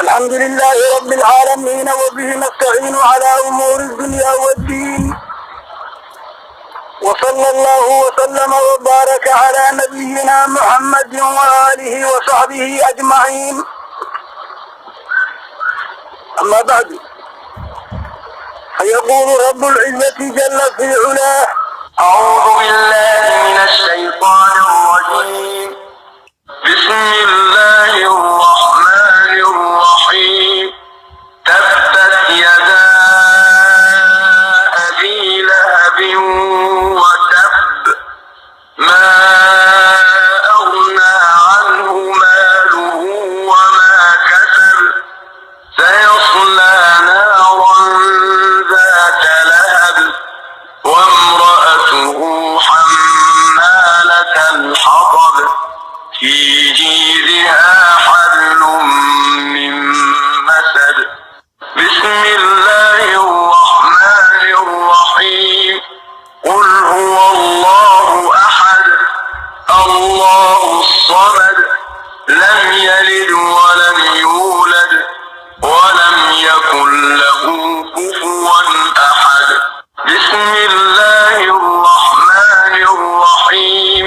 الحمد لله رب العالمين وبه نستعين على أمور الدنيا والدين، وصلى الله وسلم وبارك على نبينا محمد وآله وصحبه أجمعين. أما بعد، فيقول رب العزة جل في علاه: أعوذ بالله من الشيطان الرجيم. بسم الله الرحمن الرحيم. تبت يدا أبي لهب وتب، ما أغنى عنه ماله وما كسب، سيصلى نارا ذات لهب، وامرأته حمالة الحطب، في جيدها حبل من مسد. بسم الله الرحمن الرحيم. قل هو الله أحد، الله الصمد، لم يلد ولم يولد ولم يكن له كفوا أحد. بسم الله الرحمن الرحيم.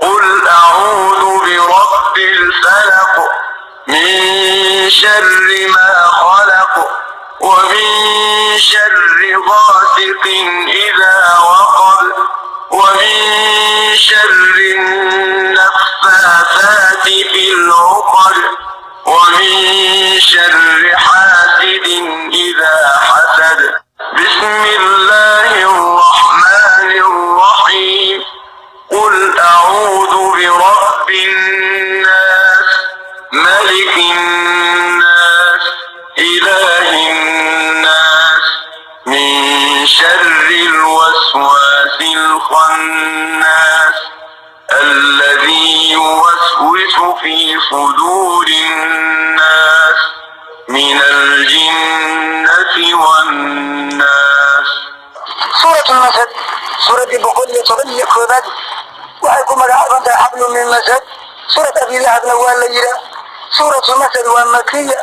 قل أعوذ برب الفلق، من شر ما خلق، ومن شر غاسق إذا وقب، ومن شر النفاثات في العقد، ومن شر حاسد إذا حسد. بسم الله الرحمن الرحيم. قل أعوذ برب الناس، ملك الناس، إله الناس، من شر الوسواس الخناس، الذي يوسوس في صدور الناس، من الجنة والناس. Suuratu Masad, suuraddii 111aad, waxay ku magacaaban tahay xablu min masad. Suurat Abilahabna waa la yihaa. Suuratu Masad waa makiya.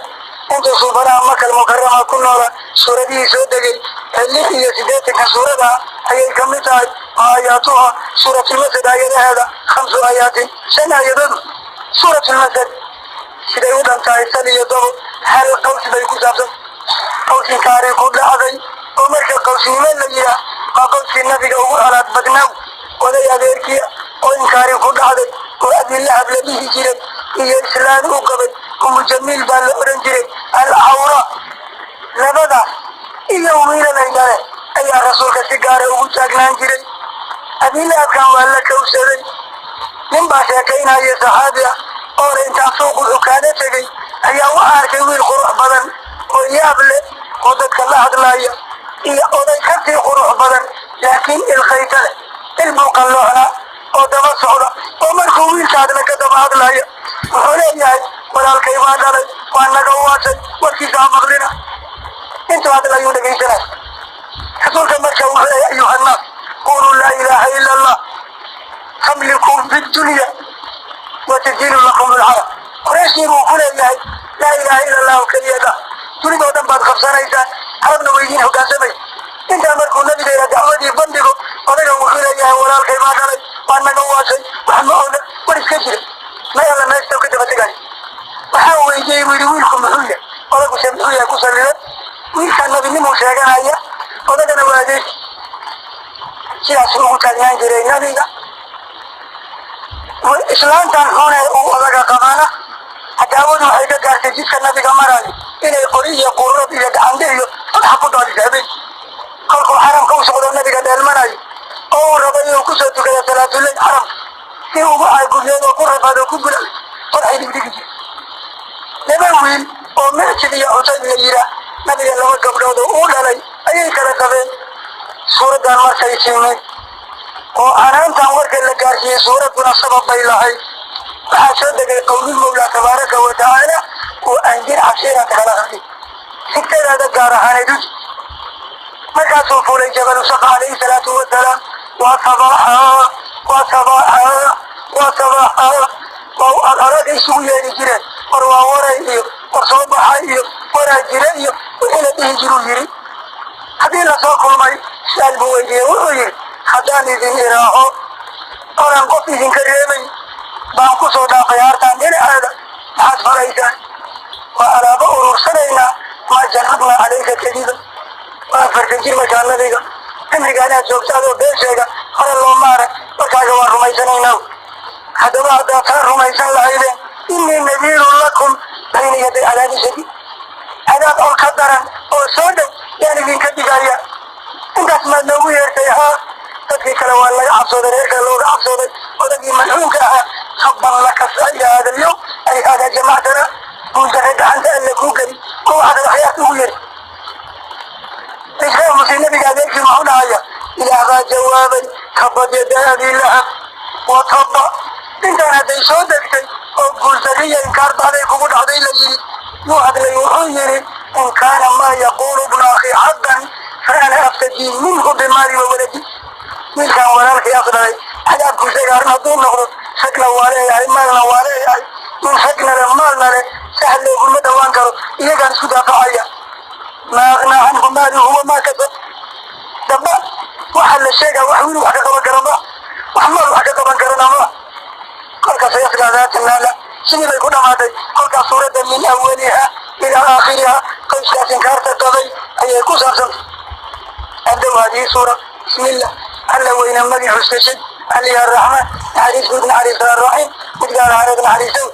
Intuu suubanaha Makal Mukarama ku noola suuradihii soo degay ee 86-ka suurada ayay ka mid tahay. Aayaatuha, suuratulmasad aayadaheeda, khamsu aayaatin, 5 aayadood. Suuratulmasad siday u dhan tahay sal iyo dobo hal qaws bay ku saabsan, qawsinkaari ku dhacday oo marka qawsnimo la yihaa waa qawskii nabiga ugu colaad badnaaw, oday adeerkiia oo inkaari ku dhacday oo Abilahab la dhihi jiray iyo islaan u qabay, Umu Jamiil baa la odhan jiray, Alcawra. Labadaas iyo wiilalay dhale ayaa rasuulka si gaara ugu taagnaan jiray. Abilahabkan waa la kawsaday. Nin baa sheekaynaya saxaabi ah oo le intaan suuqu xukaano tegey ayaa waxaa arkay wiil qurux badan oo yaab leh oo dadka la hadlaya iyo oday kasii qurux badan laakiin ilkayta leh, ilbuu qalloocnaa oo daba socda, oo markuu wiilka hadla ka daba hadlaya. Wuxuu leeyahay: "Walaalkay baa dhalay, waa naga waasay, warkiisa ha maqlina." Intuu hadlayuu dhegaysanay. Rasuulka marka wuxuu leeyahay: "أيها الناس، قولوا لا إله إلا الله تملكوا في الدنيا وتزيل لكم العرب." Qurayshii buu ku leeyahay: "Laa ilaaha ila Allahu keliyada, dunida oo dhan baad qabsanaysaan, carabna weydiin hogaansamay." Intaa markuu nabiga ila dacwadii bandhigo, odagan wuxuu leeyahay: "Walaalkay baa dhalay, waa naga waasay, wax ma oga, war iska jira." May alla meesta ka daba tegayo. Waxaa weydiiyey buu yidhi: "Wiilku muxuu yahay? Odaguse muxuu yahay?" Ku sallida wiilkaa nabinimuu sheeganaya, odagana waa adeegi. Sidaasuu ugu taagnaan jiray nabiga. Islaantan xune uu odaga qabana cadaawadu waxay ka gaartay jidka nabiga marayo inay qori iyo qurad iyo gacande iyo fadxa ku daadisa habeen kolkuu xaramka u socdo, nabiga dheelmanayo oo uu rabo inuu kusoo tukado salaatuleyl xaramka, si ugu caagubyeed oo ku rafaado ku gulay qodaxay dhigdhigi jir. Laba wiil oo Micjid iyo Cutayb la yihaa, nabiga laba gabdhood oo uu dhalay ayay kala qabeen. Suuraddan markay timid oo canaantan warka la gaarsiiyey, suuradduna sabab bay lahayd. Waxaa soo degay qowlulmawlaa tabaaraka wa tacaala: وأنذر عشيرتك الأقربين. Xigtadaada gaar ahaaneed uji. Markaasuu fuulay jabalu Safa calayhi salaatu wasalaam. Waa sabaaxa, waa sabaaxa, waa sabaaxa, waa araga isugu yeeri jireen. War waa waray iyo war soo baxay. idin iraaho oran qof idinka reebay baan ku soo dhaafay hartaan dhinaceeda, maxaad falaysaan? Waa alaabo urursanaynaa. Maa jarrabnaa calayka kadiba. Waa 40 jir markaa nabiga, cimriga inaad joogto adoo been sheega hore looma arag, markaaga waan rumaysanaynaa. Haddaba haddaad taa rumaysan lahaydeen, innii nadiirun lakum bayna yaday cadaabi shadiid, cadaab col ka daran oo soo dhow yaan idinka digaya. Intaas maad noogu yeertay? Haa. Dadkii kale waa laga cabsooday, reerka looga cabsooday. Odagii malcuunka ahaa, tabban laka saa'ira hada alyawm ay hada jamactana, guuldarre gacanta alle kuu geli oo waxaad waxyaas ugu yeri. Islaamuse nabiga adeerkii muxuu dhahaya? Ilaah baa jawaabay, tabad yada abi lahab wa tabba. Intaan hadday soo degtay oo guuldarriya inkaar bacday kugu dhacday la yidhi, yuu hadlay, wuxuu yidhi, in kaana maa yaquulu bnu akhi xaqan fa ana aftadii minhu bimaali wa waladi. Wiilkaan walaalkii asdhalay cadaabku sheega arrin hadduu noqdo, ragna waa leeyahay, maalna waa leeyahay. Nin ragna le maalna le sahal looguma dhawaan karo, iyagaan isku daafacaya. Maa aknaa canhu maaluhu wamaa kasab. Damba waxaa la sheegaa wax wiil wax ka qaban kara ma, wax maal wax ka qaban karana ma. Kolkaas yaslaa daata naala, sidii bay ku dhamaatay. Kolkaas suuradda min awaliha ilaa aakhiriha qoyskaas inkaarta qabay ayay ku saabsantay. Abdow hadihi suura, bismillah, alla weyna magii xuskashay, aliya araxmaan, naxariis guud naxariista, arraxiim mid gaar ahaaneed naxariisow.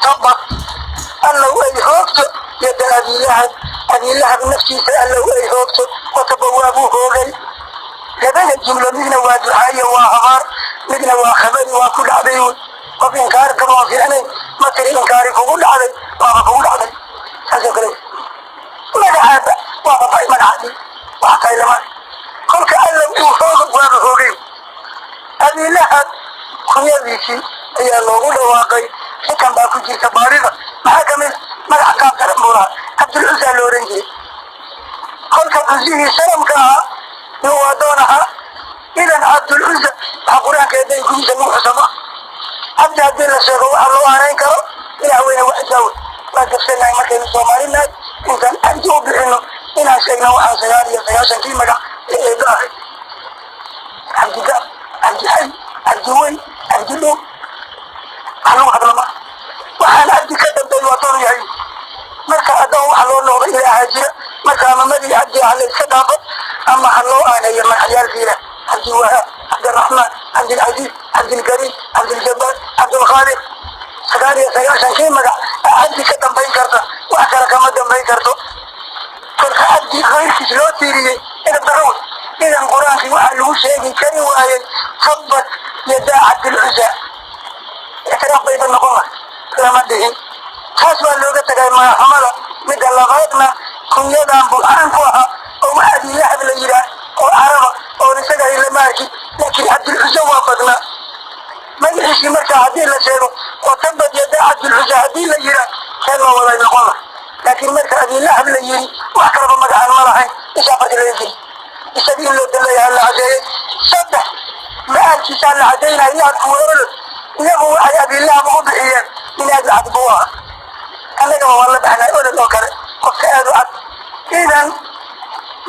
Tabbat, allow ay hoogto, yadda abilahab, abilahab naftiisa allow ay hoogto, wataba waabuu hoogay. Labada jumlo midna waa ducaayo, waa habaar, midna waa khabari, waa ku dhacday. Wey qof inkaar qaba oon fiicnayn ma tiri inkaari kugu dhacday, waaba kugu dhacday. Saasoo kale magacaaba waaba bay magacaadii wax tahay lama. Kolka allow uu hoogo, waaba hoogay. Abilahab kunyadiisii ayaa loogu dhawaaqay. Xikan baa ku jirta baarida. Maxaa kamid? Magac qaab daran buu lahaa, Cabdulcusaa la oran jiray. Kolka cusihii sanamka ahaa yuu adoon ahaa. Idan Cabdulcusa waxaa qur-aanka eeday gudiisa lagu xusama. Cabdi haddii la sheego waxa loo aanayn karo ilaah weyne waxisaawe. Waa gabsanahay markaynu soomaalinahay intaan cabdi u bixino inaan sheegno waxaan 99-kii magac ee eeba ahay: Cabdigaab, Cabdixay, Cabdiweyn, Cabdidhow. Wax lagu hadla ma waxaan cabdi ka dambeey waa doon yahay. Marka addoon waxa loo noqdo ilaahaa jira. Marka ama magii cabdi ah la iska dhaafo ama ha loo aaneeyo magacyaalka ilaah: Cabdiwahaab, Cabdiraxmaan, Cabdilcasiis, Cabdilkariim, Cabdiljabaar, Cabdulkhaaliq. 99-kii magac cabdi ka dambayn karta, wax kale kama dambayn karto. Kolka cabdi kayrkiis loo tiiriyey edab darro wey. Idan qur-aankii waxaa lagu sheegi kari waayey tabbat yadaa Cabdilcusa, ictiraaf bayba noqon lahay, lama dhihin. Taas waa looga tagay magaxxumada. Midda labaadna, kunyadan burcaan ku ahaa oo wax abilahab la yidhaah oo caraba oon isaga lama arkin, laakiin Cabdilcusa waa badnaa magaciisii. Markaa haddii la sheego oo tabbat yadaa Cabdilcusa haddii la yidhaah, khayr loo waday noqon lahay. Laakiin marka abilahab la yidhi, wax kalaba magacaan ma lahayn, ishaa farti laga geli, isaga in loo daleeyaha la cadeeyey. Saddex, ma-aalkiisaa la cadeynaya. Lahabku waa olol. Iyagu waxay abilahab ugu bixiyeen in aad u cad buu ahaa. Annagaba waa la baxnaa olol oo kale, qofka aad u cad. Idan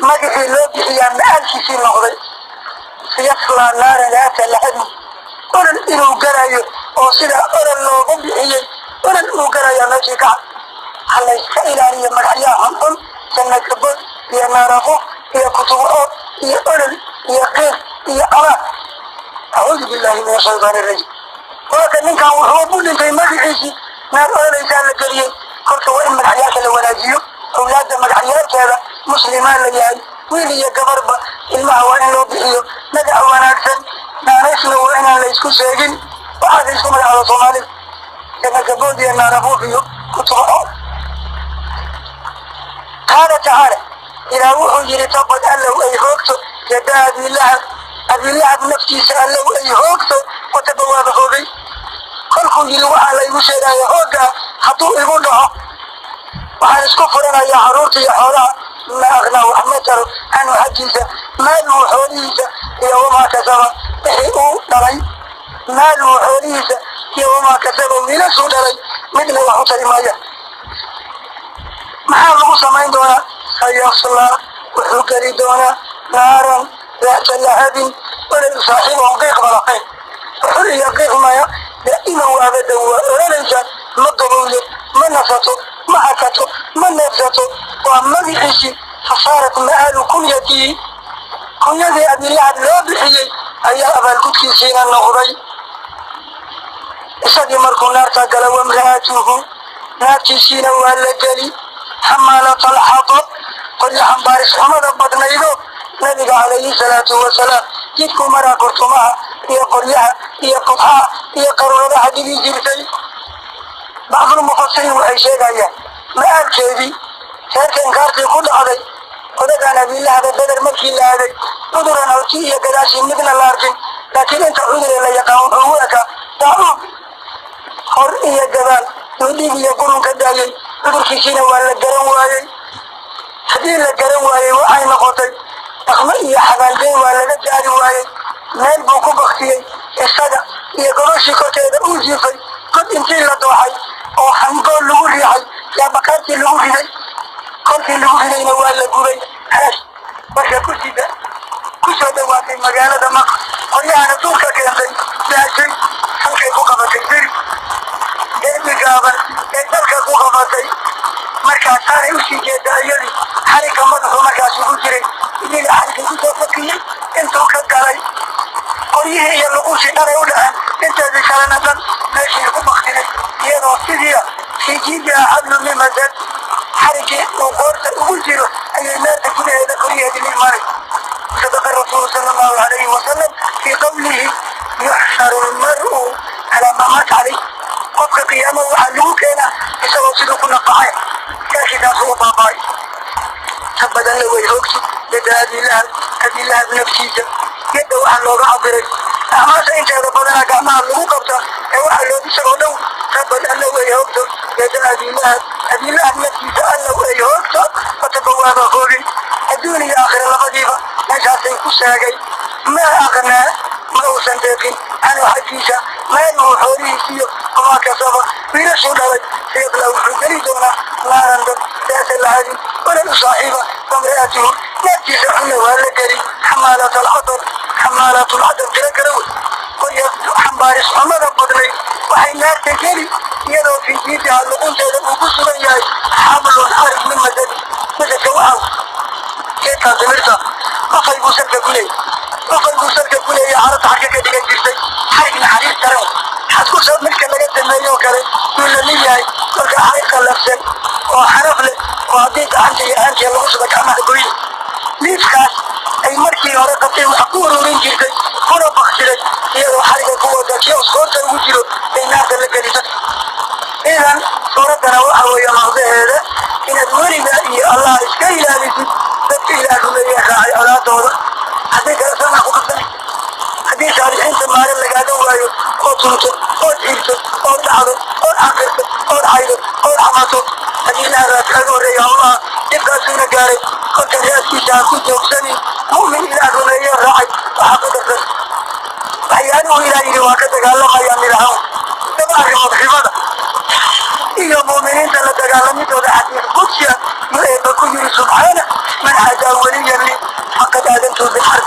magacii loo bixiyaa ma-aalkiisii noqday, sayaslaa naara daata lahabin. Olol inuu galayo oo sidaa olol loogu bixiyey, olol uu galayaa meeshii ka cad. Ha layska ilaaliyo magacyaha xunxun, jannakabood iyo naarafo iyo kutubaood iyo olol iyo qiiq iyo abaar. Acuudu billahi min ashaytaan irajiim. Waaka ninkan wuxuu u dhintay magaciisii, naar ololeysaa la geliyey. Kolka waa in magacyaalka la wanaajiyo, awlaadda magacyaalkeeda. Muslimaa la yahay, wiil iyo gabarba ilmaha waa in loo bixiyo magac wanaagsan. Naanaysna waa inaan la isku sheegin. Waxaa la isku magacaaba soomaalida jannakabood iyo naarafuuf iyo kutubaood. Qaala tacaala, ilaah wuxuu yidhi, tabad, allow ay hoogto, yadaa abilahab, abilahab naftiisa allow ay hoogto, wataba waaba hoogay. Kolkuu yidhi waxaa laygu sheegaya hooggaa hadduu igu dhaco, waxaan isku furanayaa carruurta iyo xoolaha. Ma aknaa, wax ma taro, canhu xaggiisa, maaluhu xoolihiisa iyo wamaa kasaba wixii uu dhalay. Maaluhu xoolihiisa iyo wamaa kasaba wiilashuu dhalay midna wax u tari maaya. Maxaa lagu samayn doonaa? Sayaslaa, wuxuu geli doonaa, naaran daata lahabin, Olol saaxiib oon qiiqba lahayn, xul iyo qiiq maya, daa'iman wa abadan waa ololaysaa. Ma gabowdo, ma nasato, ma hakato, ma neefsato. Waa magiciisii. Fasaarat ma'aalu kunyatihi, kunyadii Abilahab loo bixiyey ayaa abaalgudkiisiina noqday. Isagii markuu naarta gala, wamra'atuhu, naartiisiina waa la geli, xamaalata alxatab, qoryo xambaaris xumada badnaydo. Nabiga calayhi salaatu wasalaam jidkuu maraa kurtumaha iyo qoryaha iyo qodxaha iyo qaruuradaha dhigi jirtay. Bacdulmufasiriin waxay sheegayaan ma-aalkeedii reerka inkaartii ku dhacday odagaan Abilahaba Beder markii la aaday, cuduran horti iyo gadaashii midna la arkin, laakiin inta cuduree la yaqaan wuxuu u ekaa daacuun hor iyo gadaal yuu dhiig iyo qurun ka daayey. Cudurkiisiina waa la garan waayey. Haddii la garan waayey, waxay noqotay dhaqmo iyo xabaalgeyn waa laga gaari waayey. Meel buu ku baktiyey isaga iyo gobashii korkeeda uu jiifay. God intii la dooxay oo hangool lagu riixay yaa bakaartii lagu riday. Kolkii lagu ridayna waa la gubay. Halaas marka kusida kusoo dhawaatay magaalada Maka, qoryahana duurka keentay, daashay, halkay ku qabatay beri derbi gaaban ee dalka ku qabatay. Markaasaanay usii jeeda iyadii xarigga madaxu markaas ugu jiray, iyaga xarigga kusoo fakiyey intuu ka galay qoryihii iyo luqushii dhanay u dhaceen, inteedii kalena dhan meeshii ku baktinay iyadoo sidiia fii jiidiha xablu min masad. Xariggii uu qoorta ugu jiro ayay naarta gudaheeda qoryaheedii la imaanay. Sadaqa rasuulu sala allahu calayhi wasalam fii qawlihi yuxsharu lmar'u calaa maa maata calayh. Qofka qiyaama waxaa lagu keenaa isagoo siduu ku naqacay gaashidaas u baaba'ay. Ta badanna way hoogti yadda Abilahab, Abilahab naftiisa. Yadda waxaa looga cabiray acmaasha inteeda badanaa gacmaha lagu qabta ee waxaa loo isagoo dhow. Tabad, alla way hoogto, yadda Abilahab, Abilahab naftiisa alla way hoogto. Watabawaaba hoogay adduun iyo aakhira labadiiba meeshaasay ku seegay. Maa aqnaa, ma uusan deeqin, canhu xaggiisa, maaluhu xoolihiisiyo, wamaa kasaba, wiilashuu dhalay. Sayasla, wuxuu geli doonaa, naaran dad, daata lahabin, olol u saaxiiba. Wamra'atuhu, naagtiisa xunna waa la geli, xamaalat alxatab. Xamaalat alxatab tiro kala wey, qorya xambaaris xumada badnayd waxay naarta geli iyadoo fii jiidiha, luqunteeda uu ku sugan yahay, xablun, xarig, min masadi. Masadka waxaa geedkan timirta qofay buu salka ku leeyay, qofay buu salka ku leeyay. Carabta xarka ka dhigan jirtay xarig naxariis daran xadku midka laga sameeyo kale yuu la mid yahay. Kolka xarig qallafsan oo xaraf leh oo haddii gacanta iyo aantiya lagu suba gacmaha goyna, liifkaas ay markii hore qabtay wax ku ururin jirtay kuna baktiray iyadoo xariga ku wada kii oskoorta ugu jiro ay naarta la gelisa. Idan suuraddana waxa weeye maqdaheeda inaad weliga iyo Allah iska ilaalisid dadka Ilaah rumeeye raacay colaadooda. Haddii kale sanaa ku qabsanay, haddii saalixiinta maalin lagaaga waayo oo tunto ood xiirto ood dhacdo ood xaqirto ood xaydo ood xamato, haddii Ilaah raad kaaga horreeya howlaha dhibkaasuuna gaaray. Kolka raaskiisa ha ku joogsanin. Mu'min Ilaah rumeeye raacay waxaa ku darsan waxyaaluhu Ilaah yidhi waa ka dagaalamayaa midahaan laba arrimood, ribada iyo mu'miniinta la dagaalamidooda. Xadiis qudsiya yuu Eebba ku yiri subxaana: man xadaa waliyan li faqad aadantuu bilxarb.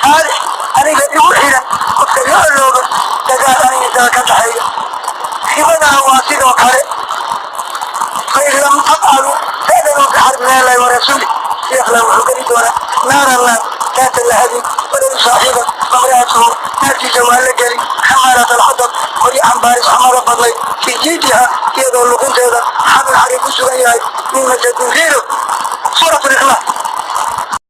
Saalix aniga igu xiran qofka la olooba, dagaal aniga isaga ka dhaxeeya. Ribadana waa sidoo kale. Fain lam tafcaluu faadanuu bixarbi min Allahi wa rasuulih. Sayasla, wuxuu geli doonaa, naaran naar, daata lahabin, walal saaxiiba. Wamra'atuhu, naagtiisa waa la geli, xamaalat alxatab, qoryo xambaaris xamada badnayd, fii jiidiha, iyadoo luqunteeda xabl xarig ku sugan yahay, min masadin riiro. Suurat Likhlaas.